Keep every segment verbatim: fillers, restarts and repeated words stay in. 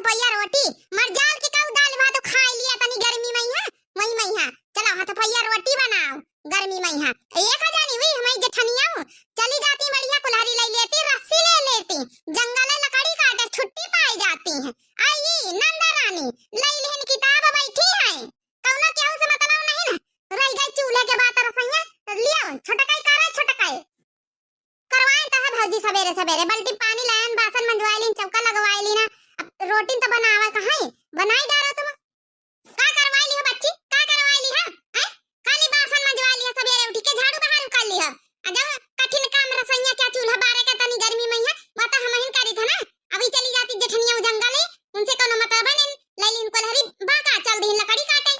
पइया रोटी, मर जाल के काऊ दाल भात खाइ लिया तनी गर्मी मइहाँ, वही मइहाँ। चलो हाथ पइया रोटी बनाओ, गर्मी मइहाँ। एक जानी हुई हमारी जेठनिया, चली जाती बढ़िया कुल्हारी लइ लेती, रस्सी लइ लेती, जंगल लकड़ी काटे छुट्टी पाइ जाती है। आई नंदा रानी लइ लिहिन किताब बइठी है, कउनो केहू से मतलब नहीं ना। रहि गइ चूल्हे के बात रसोइया, लियो छोटकाई करे छोटकाई। करवाइन त है भौजी सबेरे सबेरे, बल्टी पानी लाइन, बासन मंजवाइ लीन, चौका लगवाइ लीन, अब रोटी त बनावे कहाँ है, बनाइ डारो तुम। का करवाइ लिहो बच्ची, का करवाइ लिहो, हैं? खाली बासन मंजवाइ लिहो, सबेरे उठि के झाड़ू बहारू कइ लिहो। आ जब कठिन काम रसोइया के चूल्हा बारे के तनी गर्मी मइहाँ, बा त हमहिन करित है ना। अभी चली जाती जेठनिया उ जंगल है, उनसे कउनो मतलब है नहीं, लइ लिहिन कुल्हारी, बाका चल दिहिन लकड़ी काटे।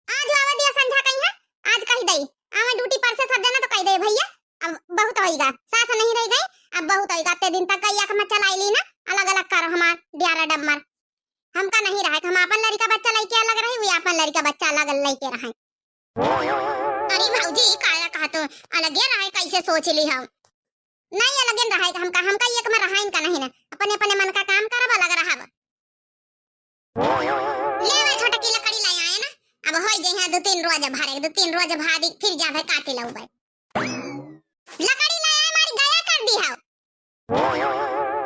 आज आवे दिया संझा कइहाँ, आज कहि दई, आवे ड्यूटी पर से सब जना तो कहि दे भइया, अब बहुत होइगा, सास नहीं रहि गई, अब बहुत होइगा, अत्ते दिन तक गइया के मत चलाइ लीन, अलग अलग करो हमार दियारा डम्मर। हमका नहीं रहे, हम आपन लड़िका बच्चा लइके अलग रही, उ आपन लड़िका बच्चा अलग लइके रहे। अरे भौजी, ई काया कहा तो अलगे रहे, कइसे सोचि लिहो? नहीं, अलगे रहे, हमका, हमका एक में रहे इनका नहीं ना, अपने अपने मन का काम करब, अलग रहब। ले वे छोटकी लकड़ी लइ आए ना, अब होइ जइहैं दुइ तीन रोज भरे, दुइ तीन रोज भारी फिर जाबे काटी लउबे। लकड़ी लइ आए मारी गया कर दिहो।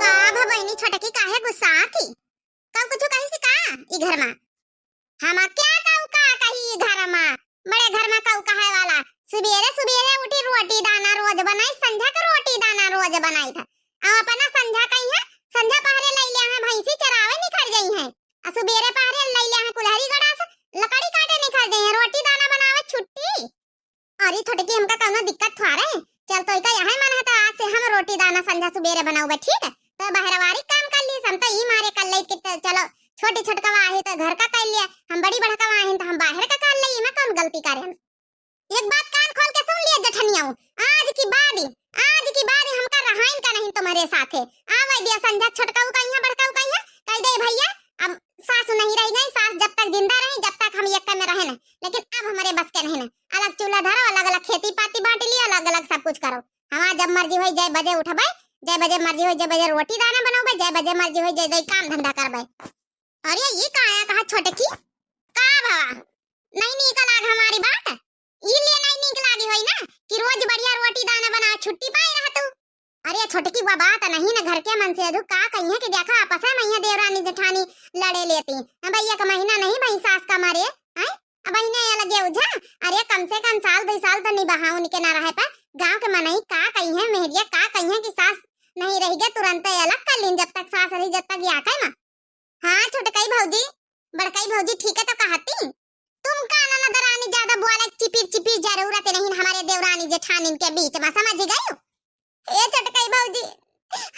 का भा बहिनी छोटकी काहे गुस्सा थी? कउ कुछ कही सी का ई घर मा? हम क्या कउ का कही ई घर मा? बड़े घर मा कउ कहे वाला? सुबेरे सुबेरे उठी रोटी दाना रोज बनाई, संझा के रोटी दाना रोज बनाई था। अब अपना संझा कइहाँ, संझा पहरे लइ लिया है, भैंसी चरावे निकल जइहैं। आ सुबेरे पहरे लइ लिया है कुल्हारी गड़ास, लकड़ी काटे निकल जइहैं, रोटी दाना बनावे छुट्टी। अरे छोटकी, हमका कउनो दिक्कत थोड़े, चल तो इका यही मन है तो आज से हम रोटी दाना संझा सुबेरे बनाउबे, ठीक है? तो बहरवारी काम कर ली, हम तो ई मारे कर ले कि त-, चलो छोटी छोटकवा आही तो घर का कर लिया, हम बड़ी बड़कवा आही तो हम बाहर का कर ले, इमे कउन गलती करे हम? एक बात कान खोल के सुन लिया जेठनिया, आज की बाद, आज की बाद हमका रहाइन का नहीं तुम्हरे साथे। आवे दिया संझा छोटकाऊ कइहाँ बड़काऊ कइहाँ, कहि दे भइया, अब सास नहीं रहि गई, सास जब तक जिंदा रही जब तक हम एक में रहे नहीं, लेकिन अब हमरे बस के नहीं ना। अलग चूल्हा धरो, अलग अलग खेती पाती बांट लिया, अलग अलग सब कुछ करो। हमार जब मर्जी होई जय बजे उठबे, जय बजे मर्जी होई जय बजे रोटी दाना बनउबे, जय बजे मर्जी होई जय जय काम धंधा करबे। अरे ई काया कहा छोटकी, का भवा? नहीं नीक लाग हमारी बात? ई लिए नहीं नीक लागी होई ना कि रोज बढ़िया रोटी दाना बना छुट्टी पाई रह तू। अरे छोटकी, वा बात नहीं ना घर के मन से अधू का कहिए कि देखा आपस में मैया देवरानी जेठानी लड़े लेती। अब एक महीना नहीं भई सास का मारे, हैं? अब इन्हें ये लगे उझा, अरे कम से कम साल दुइ साल तो निबाहा उनके ना रहे पर गाँव के मनई का कहिए, मेहरिया का कहिए कि सास नहीं रहि गए, तुरंत अलग कर लीन, जब तक सास रही जब तक या कहे ना। हाँ छोटकई भौजी, बड़कई भौजी ठीक है तो कहती। तुम का ननद रानी ज्यादा बोले, चिपिर चिपिर जरूरत नहीं हमारे देवरानी जेठानिन के बीच में, समझ गई? ए छोटकई भौजी,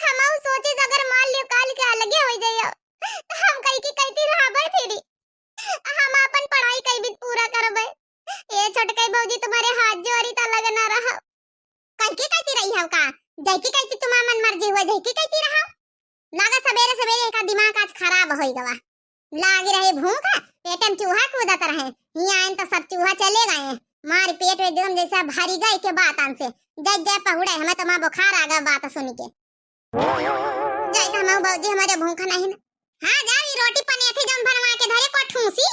हम सोचे अगर मान लियो काल के अलगे हो जाइयो, तो हम कही की कहती रहबे फिरी, हम अपन पढ़ाई कई भी पूरा करबे। ए छोटकई भौजी, तुम्हारे हाथ जोड़ी तो अलग ना रहो। कह के कहती रही हो का? जय की कहती तुम्हारा मन मर्जी हुआ, जय की कहती रहो। लागा सबेरे सबेरे एका दिमाग आज खराब होइ गवा। लागी रहे भूख, पेट में चूहा कूदत रहे। हियाँ आइन तो सब चूहा चले गए। मार पेट में एकदम जैसा भरी गए के बात आन से। जय जय पहुड़े, हमें तो माँ बुखार आ गवा बात सुन के। जाई त हमहू भौजी, हमरे भूख नहीं न। हाँ, जाई रोटी पनेथी जौन बनवा के धरे को ठूसी।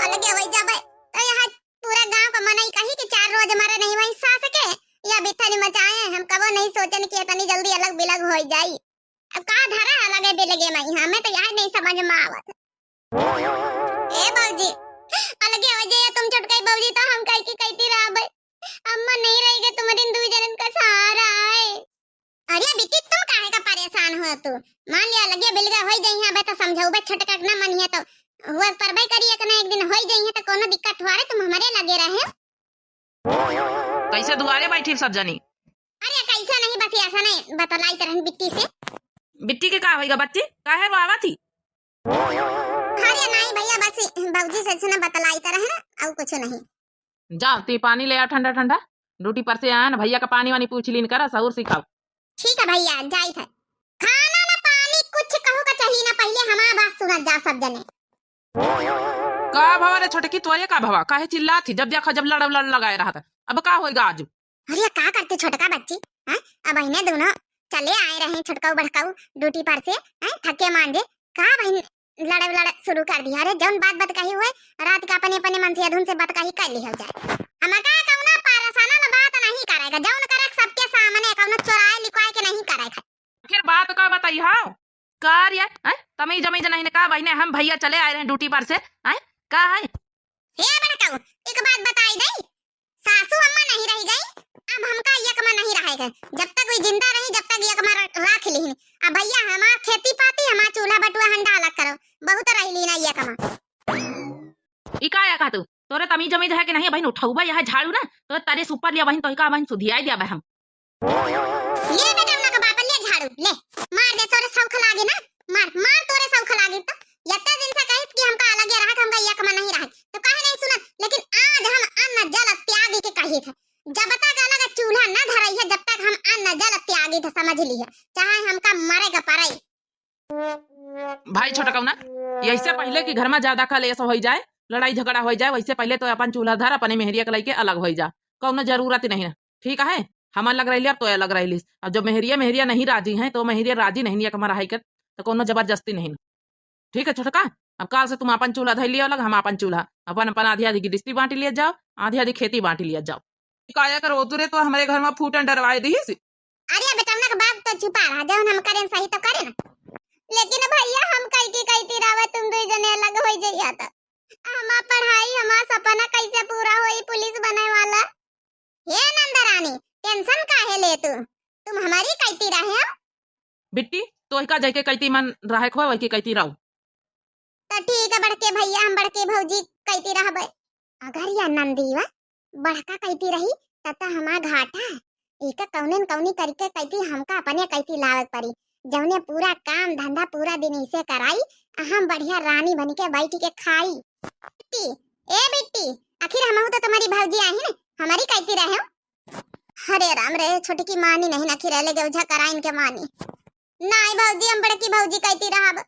अलगे होइ जाबे, तो यहाँ पूरा गाँव का मनई कही कि चार रोज मरे नहीं वही सास के, या बिथनी मचाए, हम कबो नहीं सोचन कि इतनी जल्दी अलग बिलग होइ जाई। अब का धरा अलगे बिलगे में, हमें तो यह नहीं समझ में आवत। ए भौजी, अलगे होइ जाइए तुम छोटकई भौजी, तो हम कह के कहती रहबे, अम्मा नहीं रहि गए तुम्हारे दुइ जनन का सहारा है। अरे बिट्टी, तुम काहे का परेशान हो तू? मान लिया अलगे बिलगे होइ जाइए, अबे तो समझौबे छोटका के ना मनिए तो हुआ परबे करी, एक ना एक दिन होइ जाइए तो कोनो दिक्कत हुआ रे, तुम हमारे लगे रहे। कैसे दुआरे बैठी सब जनी? अरे कैसे नहीं, बस ऐसा नहीं बतलाई तरह बिट्टी से। बिट्टी के का होइगा बच्ची, काहे रोआवा थी? अरे नहीं भैया, बस भौजी से ना बतलाई तरह ना, और कुछ नहीं। जाओ ती पानी ले आओ ठंडा ठंडा, ड्यूटी पर से आया ना, भैया का पानी वानी पूछ लीन करा, सहूर सिखाओ। ठीक है भैया, जाई थे। खाना ना पानी कुछ कहू का चाहिए ना, पहले हमार बात सुनत जाओ सब जने। का भवा रे छोटकी, तोरे का भवा? काहे चिल्लात ही? जब देखा जब लड़ लड़ लगाए रहत। अब का होइगा आज? अरे का करती छोटका बच्ची, हैं? अब इन्हें दोनों चले आए रहे छोटकऊ बड़कऊ ड्यूटी पर से, हैं, थके मांजे, का बहिन लड़े लड़े शुरू कर दिया। अरे जौन बात बतकही हुए, रात का अपने अपने मन से अधुन से बतकही कर लिहल जाए। हमका कौनो परेशाना न बात नहीं करेगा, जौन करे सबके सामने, कौनो चोराए लिखवाए के नहीं करेगा। फिर बात का बताई हो? का रे, हैं? तमीज अमीज नहीं न का बहिने, हम भैया चले आए रहे ड्यूटी पर से, हैं? का है? हे बड़कऊ, एक बात बताई दई, सासू अम्मा नहीं रही गई, अब हमका यक मा नहीं रहेगा। जब तक वी जिंदा रही, जब तक यक मा र-, राख लिहिन। अब भैया हमार खेती पाती, हमार चूल्हा बटुआ हंडा अलग करो, बहुत रही लीना यक मा। ई का या का तू? तोरे तमीज अमीज है कि नहीं? बहिन उठौबा यह झाड़ू ना, तो तारे से ऊपर लिया बहिन, तो का बहिन सुधियाई दिया बहिन। ले बेटा, उनका बापा ले झाड़ू, ले, मार दे, तोरे सौख लागे ना, मार, मार, तोरे सौख लागे तो। यत्ता दिन से कहित कि हमका अलगे रहा, हमका यक मा नहीं रहा, तो काहे नहीं सुनत? लेकिन आज हम अन्न जल त्याग के कहित है, जब तक अलग चूल्हा न धरई है, जब तक हम अन्न जल त्यागित है, समझ ली है, चाहे हमका मरे का पड़े। भाई छोटकऊ ना, यही से पहिले कि घर मा ज्यादा कलेश होइ जाए, लड़ाई झगड़ा होइ जाए, वैसे पहिले तो अपन चूल्हा धर, अपने मेहरिया के लइके अलग होइ जा, कौनो जरूरत ही नहीं ना। ठीक है, हम अलग रह लिया, अब तो अलग रह लिस। अब जब मेहरिया, मेहरिया नहीं राजी हैं, तो मेहरिया राजी नहीं, नहीं कमा रहा है कर, तो कौनो जबरदस्ती नहीं ना। ठीक है छोटका, अब काल से तुम अपन चूल्हा धर लिया अलग, हम अपन चूल्हा, अपन, अपन आधी आधी गिरस्ती बांट लिया जाओ, आधी आधी खेती बांट लिया जाओ। काया कर ओतरे तो हमरे घर मा फूटन डरवाए दी। अरे बेटौना के बाप तो चुपा रहा, जौन हम करेन सही तो करे ना। लेकिन भैया हम कइती कइती रहबे, तुम दुई जने अलग होइ जइया त हमार पढ़ाई, हमार सपना कैसे पूरा होई पुलिस बने वाला? हे नंदरानी, tension काहे ले तू? तुम हमारी कइती रहे हो। बिट्टी, तोहिका जइके कइती मन रहे खोए, वइके कइती रहो। त ठीक है बड़के भैया, हम बड़के भौजी कइती रहबे। अगर या नंदीवा बड़का कइती रही, तब त हमार घाटा है। एका कौने न कौनी करिके कइती हमका अपने कइती लावे के परी, जौने पूरा काम धंधा पूरा दिन इसे कराई, आ हम बढ़िया रानी बन के बैठ के खाई। बिट्टी, ए बिट्टी, आखिर हमहू तो तुम्हारी भौजी आई ना, हमारी कइती रहे हो। अरे राम रे, छोटकी मानी नहीं, आखिर अलगे उझा कराइन के मानी। नाई भौजी, हम बड़की भौजी कइती रहब।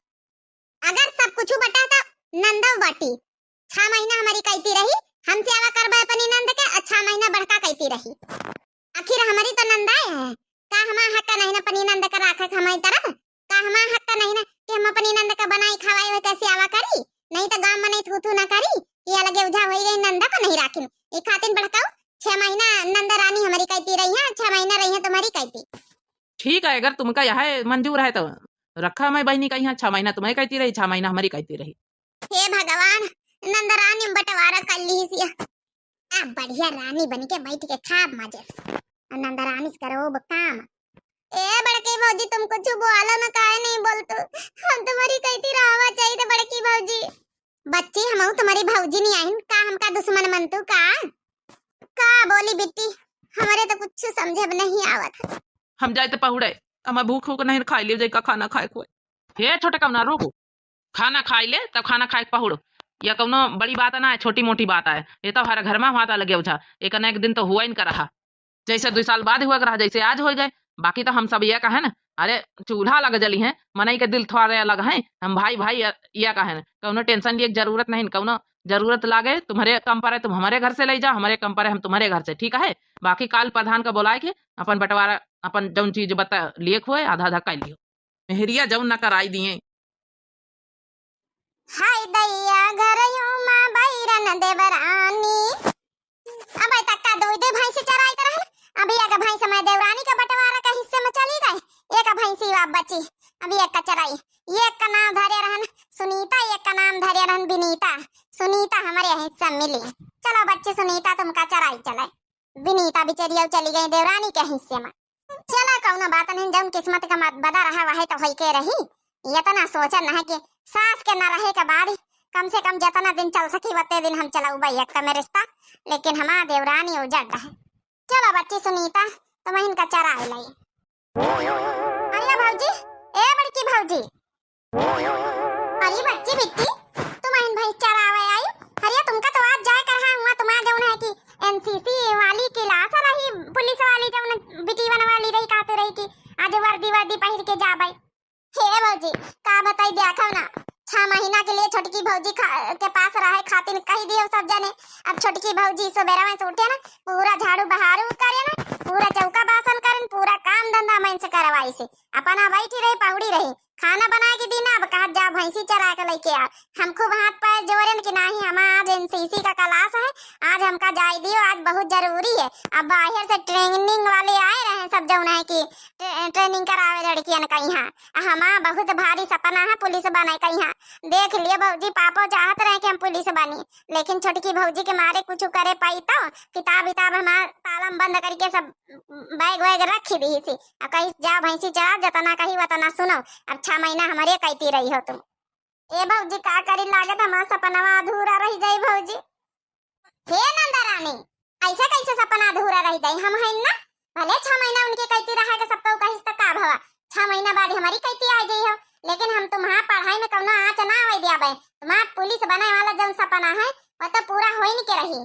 अगर सब कुछ बटा त नंदव बाटी। छह महीना हमारी कइती रही, हम सेवा करबे अपनी नंद के, आ छह महीना बड़का कइती रही। आखिर हमारी तो नंदाए है, का हमार हक नहीं ना अपनी नंद का राखे के हमारी तरफ? का हमार हक नहीं ना कि हम अपनी नंद का बनाई खवाई हुए कैसे आवा करी? नहीं तो गांव में नहीं थू थू ना करी कि अलगे उझा होई गई नंद को नहीं राखिन। ये खातिन बड़काऊ छह महीना नंद रानी हमारी कइती रही है, छह महीना रही है तुम्हारी कइती। ठीक है, अगर तुमका यह मंजूर है तो रखा मैं बहिनी का यहाँ, छह महीना तुम्हें कइती रही, छह महीना हमारी कइती रही। हे भगवान, नंदरानी में बंटवारा कर ली सिया। अब बढ़िया रानी बन के बैठ के खाब मजे से। और नंदरानी से करो वो काम। ए बड़की भौजी, तुम कुछ बोलो ना, काहे नहीं बोलतू? हम तुम्हारी कइती रहवा चाहिए बड़की भौजी। बच्ची, हम तुम्हारी भौजी नहीं आइन का, हमका दुश्मन मनतू का? का बोली बिट्टी, हमारे तो कुछ समझे में नहीं आवत। हम जाए तो पहुड़े, हमें भूख भूख नहीं, खाई लियो जाए का खाना खाए खोए। हे छोटे कौना, रुको, खाना खाई ले तब खाना खाए के पहुड़ो। या कौनो बड़ी बात ना है, छोटी मोटी बात है। ये तो हर घर में हुआ था लगे उझा, एक न एक दिन तो हुआ इनका रहा। जैसे दुई साल बाद हुआ रहा, जैसे आज होइ गए। बाकी तो हम सब ये कहेन, अरे चूल्हा लग जली है, मनई के दिल थोड़े अलग है, हम भाई भाई ये कहेन, कौनो tension लिए के जरूरत नहीं, कौनो जरूरत लागे तुम्हरे कम परे, तुम हमरे घर से लइ जाओ, हमरे कम परे हम तुम्हरे घर से, ठीक है। बाकी काल प्रधान का बोलाए के अपन बंटवारा, अपन जौन चीज बता लिए हुए आधा आधा कर लियो। मेहरिया जौन न कराई दिए। हाय दैया, घरयो मा बैरन देवरानी। अबे तक का दुई दुई भैंसी चराइत रहल, अभी एक भैंस मैं देवरानी के बंटवारा के हिस्से में चली गई, एक भैंसी वा बची, अभी एक का चराई। एक का नाम धरे रहन सुनीता, एक का नाम धरे रहन विनीता। सुनीता हमरे हिस्से में मिली। चलो बच्ची सुनीता, तुमका चराई चले। विनीता बिचरिया चली गई देवरानी के हिस्से में। चला, कौनो बात नहीं, जौन किस्मत का मत बदा रहा, वही तो होई के रही। इतना सोचन है कि सास के न रहे के बाद कम से कम जितना दिन चल सकी, वते दिन हम चलाऊ भैया का में रिश्ता, लेकिन हमार देवरानी उजड़ रहे। चलो बच्ची सुनीता, तुम इनका चराए लाई। अरे भौजी, ए बड़की भौजी, अरे बच्ची बिट्टी, तुम इन भैंस चरावे आई? अरे तुमका तो आज जाए कर रहा हुआ, तुम्हारा जौन है कि एनसीसी वाली क्लास रही, पुलिस वाली जौन बिटीवन वाली रही, कहते रही कि आज वर्दी वर्दी पहिर के जाबे। हे भौजी, का बताई, देखो ना, छह महीना के लिए छोटकी भौजी खा-, के पास रहे खातिर कही दियो सब जने। अब छोटकी भौजी सुबेरा में से उठे ना, पूरा झाड़ू बहारू करे ना, पूरा चौका बासन करिन, पूरा काम धंधा हमइन से करवाइस। अपना बैठी रही, पहुड़ी रही, खाना बनाए के दिन अब कहत, "जाओ भैंसी चराए के लइके आओ।" हम खूब हाथ पैर जोरेन कि "नाही, हमार आज एनसीसी का क्लास है, आज हमका जाए दियो, आज बहुत जरूरी है।" अब बाहर से ट्रेनिंग वाले आए रहे सब, जौन है कि ट्रे-, ट्रेनिंग करावे लड़कियन का यहाँ। आ हमार बहुत भारी सपना है पुलिस बने का यहाँ। देख लियो भौजी, पापो चाहत रहे कि हम पुलिस बनी, लेकिन छोटकी भौजी के मारे कुछ करे पाई तो किताब विताब हमार ताला में बंद करके सब बैग वैग रखी दीहिस। अब कहिस, "जाओ भैंसी चराओ, जतना कही वतना सुनो, अब छह महीना हमरे कैती रही हो तुम।" ए भौजी, का करी, लागत हमार सपनवा अधूरा रह जाई भौजी। हे नंदा रानी, ऐसे कैसे सपना अधूरा रह जाई? हम हइन ना, भले छह महीना उनके कैती रहा के सबको कहिस त का भवा, छह महीना बाद हमरी कैती आ जाई हो, लेकिन हम तुम्हार पढ़ाई में कौनो आँच ना आवे दियाबे। तुम्हार पुलिस बने वाला जौन सपना है, वो तो पूरा होइन के रही।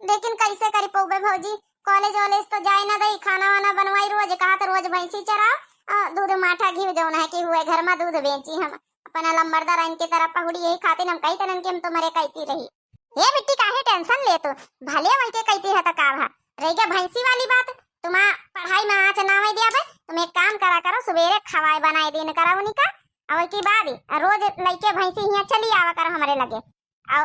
लेकिन कैसे करी पौबे भौजी, कॉलेज वॉलेज तो जाए ना दई, खाना वाना बनवाई रोज, कहा तो रोज भैंसी चराओ, आ, दूध माठा घी जौन है कि हुए घर में दूध बेची हम, अपना लंबरदार इनके तरह पहुड़ी, यही खातिर हम कही तनन कि हम तुम्हारे कैती रही। हे बिट्टी, काहे टेंशन ले तू, भले वही के कैती है तो का भा, रह गया भैंसी वाली बात, तुम्हार पढ़ाई में आँच ना आवे दियाबे, तुम एक काम करा करो, सुबेरे खवाए बनाए दिन करा उनका, और की बाद ही रोज लइके भैंसी हियाँ चली आवा करो हमरे लगे। अउ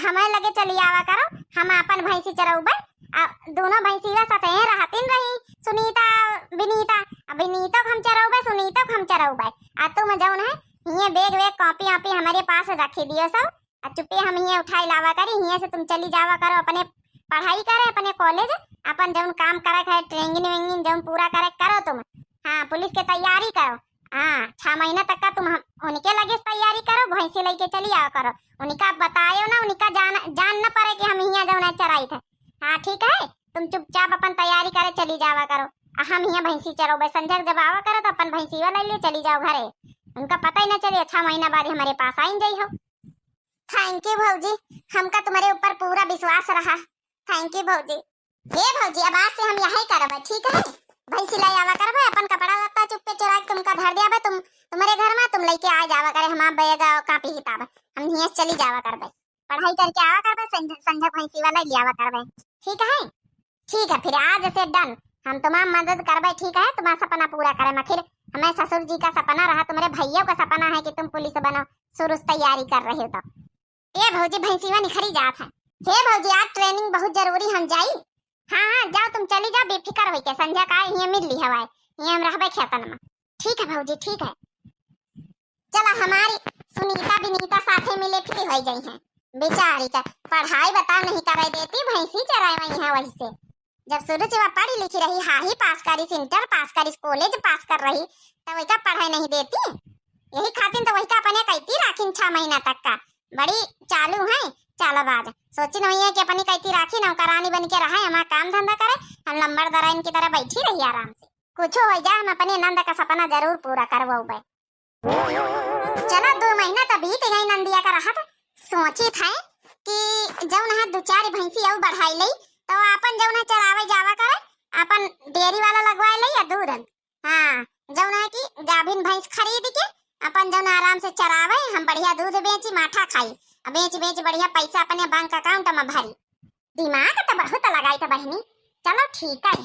हमारे लगे चली आवा करो, हम आपन भैंसी चरउबे। आ दोनों भैंसिया साथे रहतिन रही, सुनीता, विनीता। आ विनीतो के हम चरउबे, सुनीतो के हम चरउबे। आ तुम जौन है, हिये बैग वैग, कॉपी ऑपी हमरे पास रखी दियो सब। आ चुप्पे हम हिये उठाई लावा करी, हिये से तुम चली जावा करो अपने पढ़ाई करे, अपने कॉलेज, अपन जौन काम करे के है, ट्रेनिंग वेनिंग जौन पूरा करे के करो तुम। हाँ, पुलिस के तैयारी करो। हाँ, छह महीना तक का तुम हम, उनके लगे से तैयारी करो, भैंसी लेके चली आवा करो। उनका बतायो ना, उनका जान, जान न पड़े कि हम हियाँ जौन है चराई थे। हाँ, ठीक है, तुम चुपचाप अपन तैयारी करे चली जावा करो। आ हम हियाँ भैंसी चरउबे, संझा के जब आवा करो तो अपन भैंसिया ले लियो, चली जाओ घरे। उनका पता ही ना चले, छह महीना बाद ही हमरे पास आइन जाई हो। Thank you भौजी, हमका तुम्हारे ऊपर पूरा विश्वास रहा। Thank you भौजी। हे भौजी, अब आज से हम यही करबे, ठीक है? भैंसी ले आवा करबे, अपन कपड़ा लत्ता चुप्पे चुरा के तुमका धर दियाबे, तुम, तुम्हारे घर में तुम लेके आ जावा करे हमार बैग और कॉपी किताब, हम हियाँ से चली जावा करबे, पढ़ाई करके आवा करबे, संझ-, संझा भैंसी वाला ले आवा करबे, ठीक है? ठीक है, फिर आज से done, हम तुम्हार मदद करबे, ठीक है? तुम्हार सपना पूरा करे में, फिर हमें ससुर जी का सपना रहा, तुम्हारे भैया का सपना है कि तुम पुलिस बनो, शुरू से तैयारी कर रहे हो तो। ए भौजी, भैंसिया निखरी जात है। हे भौजी, आज ट्रेनिंग बहुत जरूरी, हम जाई। हाँ, हाँ, जाओ, तुम चली जाओ बेफिकर होइके, संझा का हियाँ मिल ली हवाए, हियाँ हम रहबे खेतन में। ठीक है भौजी, ठीक है। चला, हमारी सुनीता विनीता साथे मिले फ्री हो जाई हैं। बेचारी का पढ़ाई बता नहीं करे देती, भैंसी चराए वही है वही से। जब शुरू से वह पढ़ी लिखी रही, हाही पास करिस, इंटर पास करिस, कॉलेज पास कर रही, तो वही का पढ़ाई नहीं देती। यही खातिर तो वही का अपने कैती राखिन छह महीना तक का। बड़ी चालू है, चालबाज। सोची नहीं है कि अपनी कैती राखी, नौकरानी बन के रहा, हमारा काम धंधा करे, हम लंबरदारा इनकी तरह बैठी रही आराम से। कुछ हो जाए, हम अपने नंद का सपना जरूर पूरा करवाऊबे। चला, दो महीना तो बीत गए नंदिया का रहत। सोचित है कि जौन है दो चार भैंसी और बढ़ाई लई, तो आपन जौन है चरावे जावा करे, आपन डेयरी वाला लगवाए लई या दूध। हाँ, जौन है कि गाभिन भैंस खरीद के आपन जौन आराम से चरावे, हम बढ़िया दूध बेची, माठा खाई, आ बेच बेच बढ़िया पैसा अपने बैंक अकाउंट में भरी। दिमाग तो बहुत लगाई था बहनी। चलो ठीक है,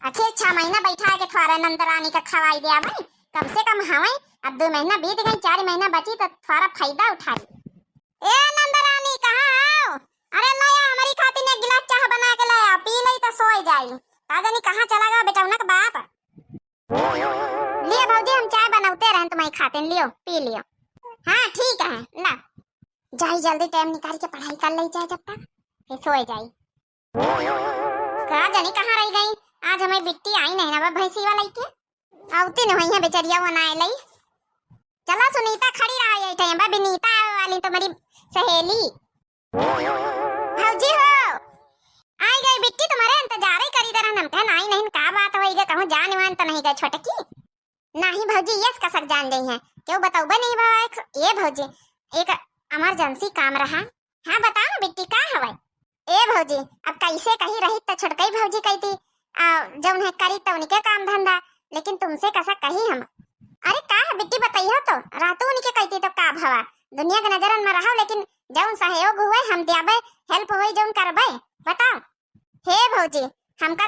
अच्छे छह महीना बैठा के थोड़ा नंद रानी का खवाई दिया भाई, कम से कम हवे। अब दो महीना बीत गई, चार महीना बची तो थोड़ा फायदा उठा ली। ए नंद रानी, कहाँ आओ? अरे लाया, हमारी खातिर एक गिलास चाह बना के लाया, पी लई तो सोए जाई। का जानी कहाँ चला गया बेटौना का बाप। लियो भौजी, हम चाय बनौते रहन तुम्हारी खातिर, लियो पी लियो। हाँ ठीक है, ला। जाई जल्दी टाइम निकाल के पढ़ाई कर लई जाए जब तक, फिर सोए जाई। का जानी कहाँ रह गई, आज हमारी बिट्टी आई नहीं ना बा भैंसी वाला के। आवती न हुई है बेचरिया, वो ना आए लई। चला सुनीता खड़ी रहा यही टाइम बा, विनीता आवे वाली तुम्हारी सहेली। भौजी हो, आई गई बिट्टी, तुम्हारे इंतजार ही करी दरन हम। कहन आई नहीं, का बात होई गे, कहूँ जान वान तो नहीं गए छोटकी? नहीं भौजी, यस कसक जान गई है, क्यों बतौबे नहीं भा? एक, ये भौजी, एक इमरजेंसी काम रहा। हाँ बताओ ना बिट्टी, का हवे? ए भौजी, अब कैसे कही रही तो छोटकई भौजी कहती, आ, जौन है करी तो उनके काम धंधा, लेकिन तुमसे कसा कही हम? अरे का है बिट्टी, बताइयो तो, रहतू उनके कहती तो का भवा? दुनिया के नजरन में रहो, लेकिन जौन सहयोग हुए हम दियाबे, हेल्प होई जौन करबे, बताओ। हे भौजी, हमका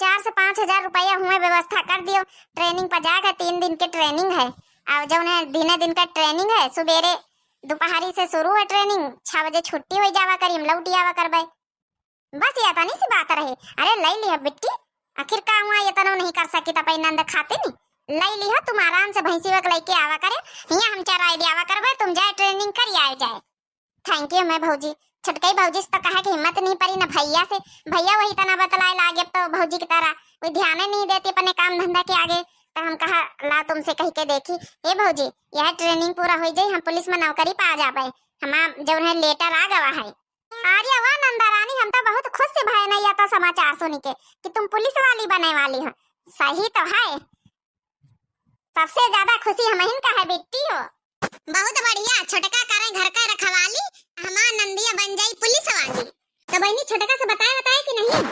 चार से पाँच हजार रुपया हुए व्यवस्था कर दियो। Training पर जाएगा, तीन दिन के training है। और जौन है दिने दिन का training है, सुबेरे दोपहरी से शुरू है training, छह बजे छुट्टी हो जावा करी, हम लौटी आवा करबे। बस ये तनी सी बात रही। अरे लई लिह बिट्टी, आखिर का हुआ, ये तनो नहीं कर सकी त अपनी नंद खाती नहीं। लई लिह, तुम आराम से भैंसी वक लेके आवा करे, हियाँ हम चराई दे आवा करबे, तुम जाए training करी आए जाए। Thank you मैं भौजी। छोटकई भौजी से तो कहा कि हिम्मत नहीं परी ना भैया से, भैया वही तना बतलाए लागे अब तो भौजी की तरह, कोई ध्यान ही नहीं देती अपने काम धंधा के आगे। तो हम कहा ला तुमसे कह के देखी, ए भौजी, यह training पूरा हो जाई, हम पुलिस में नौकरी पा जाबे, हमार जौन है letter आ गवा है। अरे वाह नंदा रानी, हम तो बहुत खुश से भए ना यह तो समाचार सुनी के कि तुम पुलिस वाली बने वाली हो। सही तो है, सबसे ज्यादा खुशी हमहिन का है बिट्टी हो। बहुत बढ़िया, छोटका करे घर का रखवाली, हमार नंदिया बन जाई पुलिस वाली। तो बहनी छोटका से बताए बताए कि नहीं?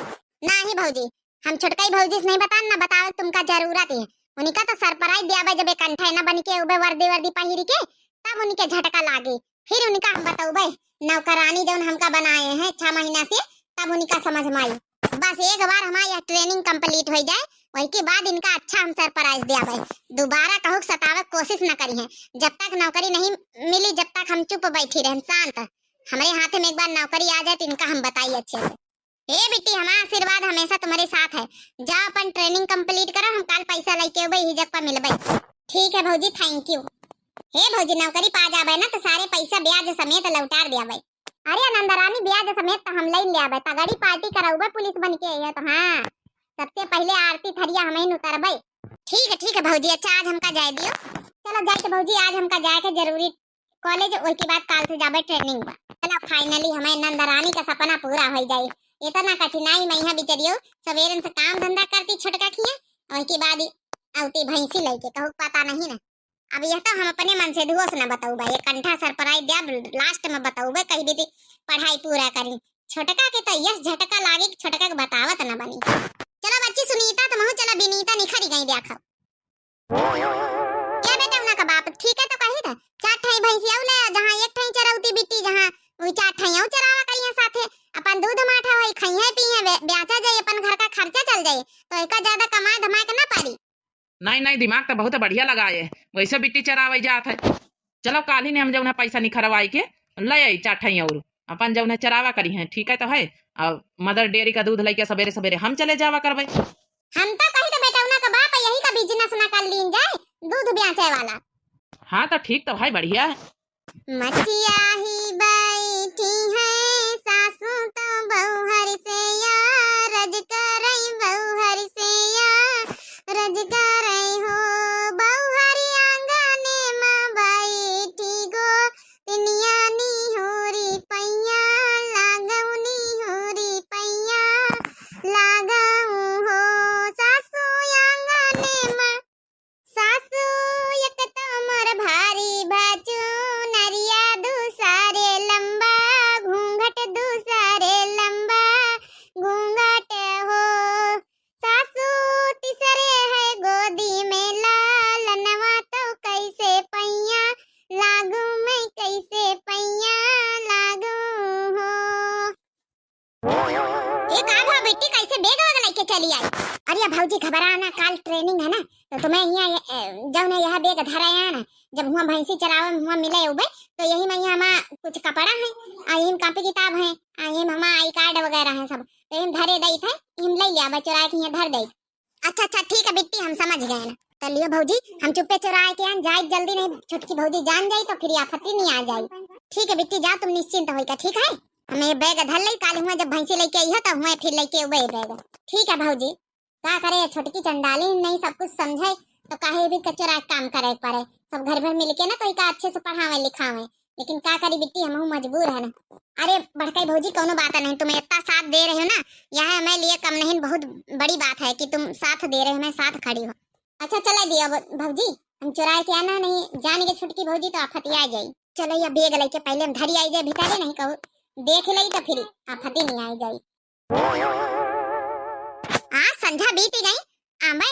नाही भौजी, हम छोटकई भौजी से नहीं बतान, ना बतावे तुमका जरूरत है। उनका तो surprise दियाबे, जब एक कंठा ना बन के उबे वर्दी वर्दी पहिर के, तब उनके झटका लागे, फिर उनका हम बतौबे। नौकरानी जौन हमका बनाए हैं छह महीना से, तब उनका समझ में आई। बस एक बार हमार यह training complete हो जाए, वही के बाद इनका अच्छा हम surprise दियाबे। दोबारा कहूक सतावे कोशिश न करी हैं। जब तक नौकरी नहीं मिली, जब तक हम चुप बैठी रहन, शांत। हमरे हाथ में एक बार नौकरी आ जाए तो इनका हम बताई अच्छे से। ए बिट्टी, हमारा आशीर्वाद हमेशा तुम्हारे साथ है। जाओ अपन training complete करो, हम काल पैसा लेके अबे, ही जग पर मिलबे। ठीक है भौजी, thank you। हे भौजी, नौकरी पा जाबे ना तो सारे पैसा ब्याज समेत लौटार दियाबे। अरे नंदरानी, ब्याज समेत तो हम ले ले आबे, तगड़ी party करौबे पुलिस बन के, ये तो हाँ, सबसे पहले आरती थरिया हमें उतरबे। ठीक है, ठीक है भौजी, अच्छा आज हमका जाए दियो। चलो जाए के भौजी, आज हमका जाए के जरूरी college, ओके बाद काल से जाबे training बा। चला, finally हमें नंदरानी का सपना पूरा हो जाई। इतना कठिनाई में यहाँ बिचरियो, सवेरन से काम धंधा करती छोटका खिया, ओके बाद ही औती भैंसी लेके, कहूँ पता नहीं ना। अब यह तो हम अपने मन से धुओ से ना बताऊबा, ये कंठा surprise द्या, last में बताऊबे, कही भी थी पढ़ाई पूरा करी। छोटका के तो यस झटका लागे कि छोटका के बतावत ना बनी। चला बच्ची सुनीता, तुम चला, बिनीता निखरी गई देखो। क्या बेटा, उनका बाप ठीक है तो कही था, चार ठाई भैंसी आऊ ले, जहाँ एक ठाई चरौती बिट्टी, जहाँ वही चार ठाई आऊ चरावा करिए साथे, अपन दूध माठा होई, खाइए पिए, बे-, बेचा जाए, अपन घर का खर्चा चल जाए, तो एका ज्यादा कमाए धमाए के ना पड़ी। नहीं, नहीं, दिमाग तो बहुत बढ़िया लगाए, वैसे बिट्टी चरावे जात है। चलो काली ने हम जौन है पैसा निखरवाई के ले आई चार ठाई और अपन जौन है चरावा करी हैं, ठीक है तो है। और Mother Dairy का दूध लेके सवेरे सवेरे हम चले जावा करबे। हम तो कही तो बेटा, उनका बाप यही का business ना कर लीन जाए, दूध बेचे वाला। हाँ तो ठीक तो भाई, बढ़िया है। मचिया ही बैठी है सासू तो बौहर से या, रज करई बौहर से या, रज करई हो बौहर आंगने में बैठी गो, तिनिया निहोरी पैया, लागऊ निहोरी पैया, लागऊ हो सासू आंगने में। सासू एक तो मोर भारी भाचू, नरिया दूसरे लंबा, घूंघट दूसरे लंबा, घूंघट हो। सासू तीसरे है गोदी में लालनवा, तो कैसे पैया लागू मैं, कैसे पैया लागू हो। ए का भा बेटी, कैसे bag वैग लेके चली आई? अरे भौजी घबरा ना, काल training है ना, तो तुम्हें यहाँ ये, ए, जौन है यह bag धरे आया ना, जब हुआ भैंसी चरावे में हुआ मिले उबे, तो यही में यहाँ हमार कुछ कपड़ा है, आ यही में copy किताब है, आ यही में हमार I card वगैरह है सब, तो यही में धरे दई थे, यही में ले लिया बे, चुरा के यहाँ धर दई। अच्छा, अच्छा, ठीक है बिट्टी, हम समझ गए ना। तो लियो भौजी, हम चुप्पे चुराए के आन जाए जल्दी, नहीं छोटकी भौजी जान जाई तो फिर आफती नहीं आ जाई। ठीक है बिट्टी, जाओ तुम निश्चिंत होई का, ठीक है? हम ये bag धर लई, काल हुआ जब भैंसी लेके आई हो तो हुआ फिर लेके उबे bag। ठीक है भौजी। का करे, ये छोटकी चंडाली नहीं सब कुछ समझे, तो काहे भी चुरा के काम करे के पड़े। सब घर भर मिलके ना तो इका अच्छे से पढ़ावे लिखावे, लेकिन का करी बिट्टी, हमहू मजबूर है ना। अरे बड़काई भौजी, कौनो बात नहीं, तुम इतना साथ दे रहे हो ना, यह हमारे लिए कम नहीं, बहुत बड़ी बात है कि तुम साथ दे रहे हो, हमें साथ खड़ी हो। अच्छा चला दिया अब भौजी, हम चुराए के आना नहीं, जान के छोटकी भौजी तो आफतिया जाई। चलो ये bag लेके पहले हम धरी आई जाए भीतरे, नहीं कहू देख लई तो फिर आफती नहीं आई जाई। आज संझा बीती गई, आंबे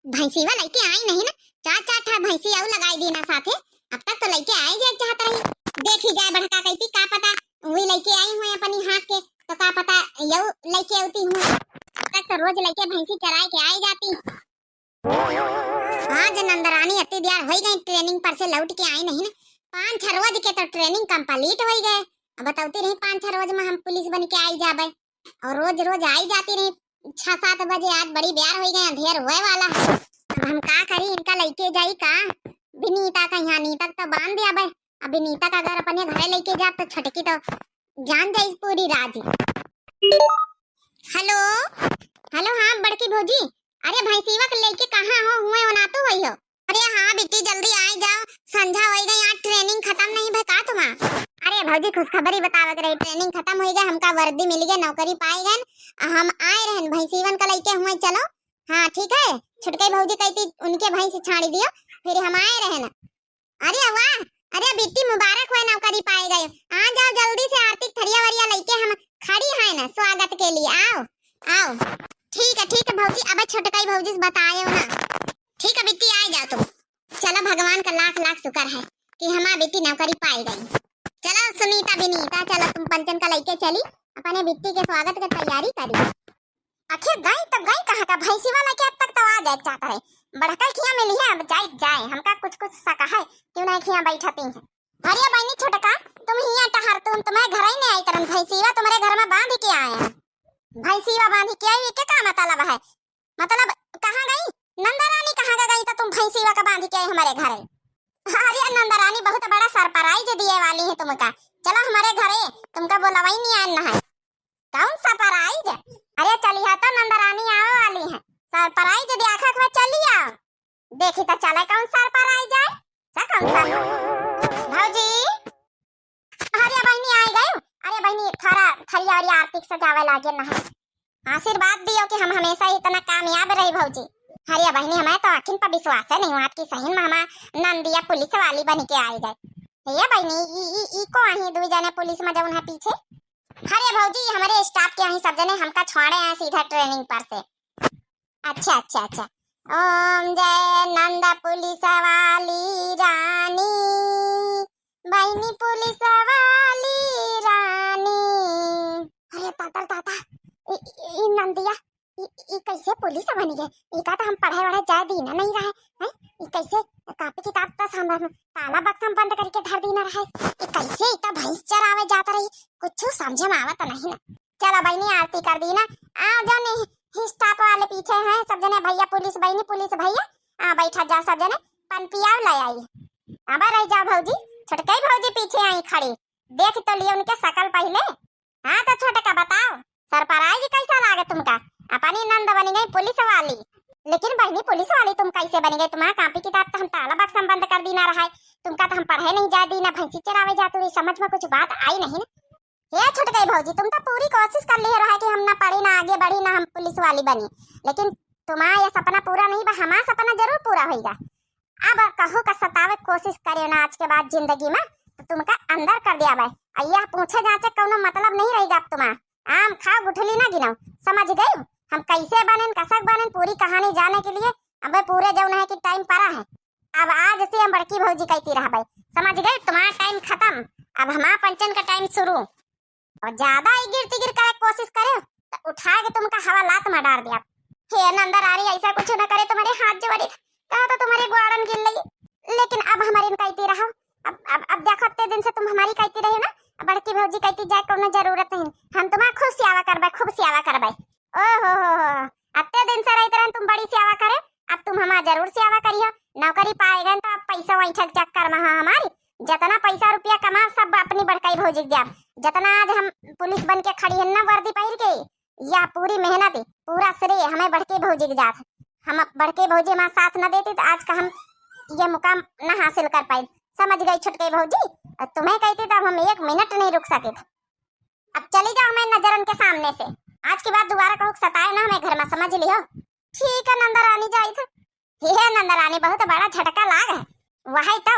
भैंसीवा लेके आई नहीं ना, चार चार ठा भैंसी आऊ लगाई दी ना साथे। अब तक तो लेके आई जाए चाहत रही, देखी जाए बड़का कहती का पता वही लेके आई हुए अपनी हाथ के, तो का पता यऊ लेके आती हुए। अब तक तो रोज लेके भैंसी चराए के आई जाती। हाँ, जे नंदरानी अति दियार होई गई, training पर से लौट के आई नहीं ना, पाँच छह रोज के तो training complete होई गए। अब बतौती रही, पाँच छह रोज में हम पुलिस बन के आई जाबे, और रोज रोज आई जाती रही छह सात बजे। आज बड़ी बेर होई गए, अंधेर होए वाला है। अब हम का करी, इनका लइके जाई का? विनीता का यहाँ नीता का तो बांध दिया बे। अब विनीता का अगर अपने घरे लइके जाब तो छोटकी तो जान जाई पूरी राज। हेलो, हेलो, हाँ बड़की भौजी, अरे भैंसीवा के लइके कहाँ हो, हुए ओनातू होई हो? अरे हाँ बिट्टी, जल्दी आई जाओ, संझा होई गई, आज training खत्म नहीं भे का तुम्हार? अरे भौजी, खुशखबरी बतावे के रही, training खत्म होई गई, हमका वर्दी मिल गई, नौकरी पाई गए, हम आए रहन भैंसीवन का लइके हुए, चलो। हाँ ठीक है, छुटकई भौजी कहती उनके भैंस छाड़ी दियो, फिर हम आए रहन। अरे वाह, अरे बिट्टी मुबारक होए, नौकरी पाए गए। आ जाओ जल्दी से, आरती के थरिया वरिया लइके हम खड़ी हैं ना स्वागत के लिए। आओ, आओ। ठीक है, ठीक है भौजी, अब छोटकई भौजी से बताए हो ना। ठीक है बिट्टी, आ जाओ तुम। चलो भगवान का लाख लाख शुक्र है कि हमार बिट्टी नौकरी पाए गई। चलो सुनीता विनीता, चलो तुम पंचन का लइके चली, अपने बिट्टी के स्वागत के तैयारी करी। आखिर गई तब गई कहाँ का? भैंसी वाला के अब तक तो आ जाए चाहता रहे। बड़का खिया मिली है, अब जाए जाए, हमका कुछ कुछ शक है, क्यों नहीं खिया बैठती हैं। अरे बहनी छोटका, तुम हिया टहर, तुम तुम्हें घर ही नहीं आई तरन, भैंसीवा तुम्हारे घर में बांध के आए हैं। भैंसीवा बांध के आई, के का मतलब है? मतलब कहाँ गई? नंदा रानी कहाँ का गई तो तुम भैंसीवा का बांध के आई हमारे घरे? अरे नंदा रानी बहुत बड़ा surprise दिए वाली है तुमका, चलो हमारे घरे, तुमका बोलवाई नहीं आन है। कौन surprise? अरे चलिया तो नंदरानी आवे वाली है, surprise देखा के चली आओ। देखी तो चले कौन surprise है। सा कौन सा? भौजी, अरे बहनी आई गए। अरे बहनी, थोड़ा थरिया वरिया आरती के सजावे लागे ना है। आशीर्वाद दियो कि हम हमेशा इतना कामयाब रही भौजी। अरे बहनी, हमें तो आखिन पर विश्वास है नहीं हुआ कि सही में हमार नंदिया पुलिस वाली बन के आई गए। हे बहनी, ई, ई, ई को आही दुई जने पुलिस में जौन है पीछे? अरे भौजी, हमरे staff के यहीं सब जने हमका छोड़े हैं सीधा training पर से। अच्छा, अच्छा, अच्छा। ओम जय नंद पुलिस वाली रानी, बहनी पुलिस वाली रानी। अरे तातर ताता, ई, ई, ई नंदिया, ई, ई कैसे पुलिस बन गए? इका तो हम पढ़े वढ़े जाए दीना नहीं रहे, हैं? ई कैसे कॉपी किताब तो हम ताला बक्सा में बंद करके धर दीना रहे? ई कैसे इका भैंस चरावे जात रही? कुछ समझे में आवत नहीं ना। चलो बहनी, आरती कर दीना। आ जाने ही staff वाले पीछे हैं, सब जने भैया पुलिस बहनी, पुलिस भैया, आ बैठा जा सब जने, पन पियाव ले आई। अब रह जा भौजी, छोटकई भौजी पीछे आई खड़ी, देख तो लिए उनके शकल पहले। हाँ तो छोटका बताओ, surprise कैसा लागे तुमका? अपनी नंद बनी गई पुलिस वाली। लेकिन बहनी पुलिस वाली तुम कैसे बनी गई? तुम्हारा कॉपी किताब तो हम ताला बक्सा में बंद कर दीना रहा है, तुमका तो हम पढ़े नहीं जाए दीना, भैंसी चरावे जातू रही, समझ में कुछ बात आई नहीं ना। हे छोटकई भौजी, तुम तो पूरी कोशिश कर लिए रहा कि हम ना पढ़ी, ना आगे बढ़ी, ना हम पुलिस वाली बनी, लेकिन तुम्हारा ये सपना पूरा नहीं बा, हमारा सपना जरूर पूरा होइगा। अब कहू का सतावे के कोशिश करियो ना आज के बाद जिंदगी में, तो तुमका अंदर कर दिया भाई। अय्या पूछे जाचे कौनो मतलब नहीं रहेगा अब तुम्हारा। आम खाओ गुठली ना गिनाओ, समझ गई? हम कैसे बनेन, कसक बनेन, पूरी कहानी जाने के लिए अबे पूरे जौन है कि time पड़ा है। अब आज से हम बड़की भौजी कहती रहबे, समझ गई? तुम्हारा time खत्म, अब हमारा पंचन का time शुरू। और ज्यादा इगिर तिगिर करे कोशिश करे तो उठा के तुमका हवा लात में डार दिया। हे नंदा रानी, ऐसा कुछ न करे, तुम्हारे हाथ जोड़ी, कहा तो तुम्हारे ग्वाड़न गिर लगी, लेकिन अब हमारे न कहती रहो। अब, अब, अब देखो, इतने दिन से तुम हमारी कहती रही ना, अब बड़की भौजी कहती जाए, कोनो जरूरत नहीं, हम तुम्हारा खूब सेवा करबे, खूब सेवा करबे। ओ हो हो हो, अत्ते दिन से रहते रहन तुम बड़ी सेवा करे, अब तुम हमार जरूर सेवा करियो। नौकरी पाए गए तो अब पैसा वहीं ठक चक्कर में हाँ हमारी, जितना पैसा रुपया कमा सब अपनी बड़काई भौजी के दिया। जितना आज हम पुलिस बन के खड़ी है ना वर्दी पहिर के, या पूरी मेहनत, पूरा श्रेय हमें बड़के भौजी के जात है। हम बड़के भौजी हमारा साथ न देती तो आज का हम ये मुकाम न हासिल कर पाई। समझ गई छुटके भौजी, और तुम्हें कहती तो अब हम एक मिनट नहीं रुक सके थे। अब चली जाओ हमें नजरन के सामने से। आज के बाद दोबारा कहूँ सताए ना हमें घर में, समझ लियो। ठीक है नंदा रानी, जाई थे। हे नंदा रानी, बहुत बड़ा झटका लाग है। वही तो,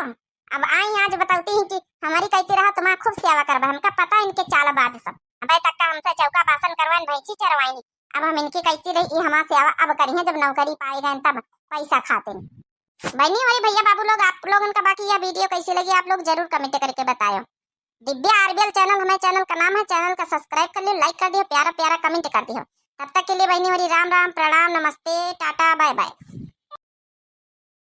अब आई आज बतौती ही कि हमारी कहती रहा तुम्हारा खूब सेवा करबे, हमका पता इनके चालबाज सब। अबे तक का हमसे चौका बासन करवाइन, भैंसी चरवाइन, अब हम इनकी कहती रही, ई हमार सेवा अब करी है, जब नौकरी पाए गए तब पैसा खाते। बहनी, हमारी भैया बाबू लोग, आप लोगन का बाकी यह video कैसी लगी, आप लोग जरूर comment करके बतायो। दिव्या आरबीएल channel हमारे channel का नाम है, channel का subscribe कर लियो, like कर दियो, प्यारा प्यारा comment कर दियो। तब तक के लिए बहिनी मोरी राम राम, प्रणाम, नमस्ते, टाटा, बाय बाय।